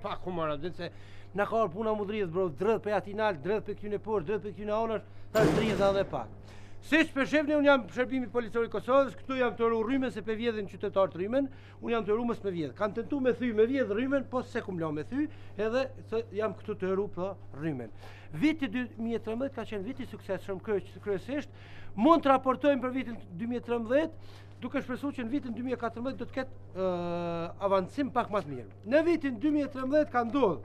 Pak humor, a din se na ka ardh puna m'u dridh, bro, dridh pe aty nalt, dridh pe këtyne poshtë, dridh pe këtyne anash, tash dridh edhe pak. Siç pe shihni, unë jam shërbimi policor i Kosovës, këtu jam tu ru rrymën se pe vjedhin qytetarët rrymën, unë jam tu ru mos me vjedh. Kam tentu me thy, me vjedh rrymën, po s'e kum lo me thy, edhe se jam këtu tu ru për rrymën. Viti 2013 ka qenë vit i suksesshëm kryesisht, mund të raportojmë për vitin 2013, duke shpresu që në vitin 2014 do të ketë uh, avancim pak më të mirë. Në vitin 2013 ka ndodhur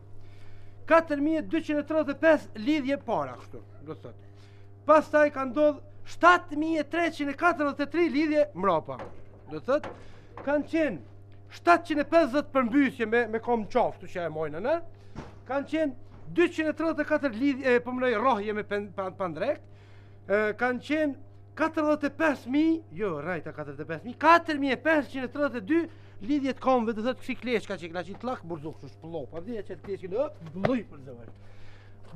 4235 lidhje para kështu, do të thotë. Pastaj ka ndodh 7343 lidhje mrapa. Do të thotë kanë qenë 750 përmbysje me me kom qafë, këtu që e mojnë, në? Kanë qenë 234 lidhje, po mënoj rrohje me pen, pan, pandrek. Kanë qenë 45.000, jo, rajta 45.000, 4.532 lidhje të komëve, do thotë kësi kleçka që i këna qitë tlak, burzu kështu shpëllo, pa dhe që të kleçkën, ë, blluj për zëvër.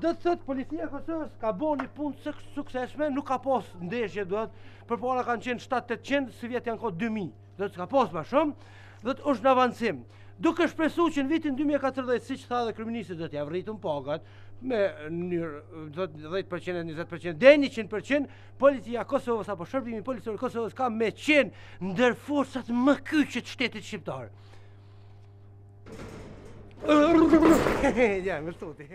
Do të thotë policia e Kosovës ka bo një punë të suksesshme, nuk ka pas ndeshje, do të përpara kanë qenë 7-800, sivjet janë kon 2000, do të s'ka pas ma shumë, do të është në avancim. Duke shpresu që në vitin 2014, siç tha edhe kryeministri, do t'ja rritum pagat, me mënyrë, do të 10% 20%, deri 100%, policia e Kosovës apo shërbimi policor i Kosovës ka me qenë ndër forcat më kyçe të shtetit shqiptar. Ja, më shtuti.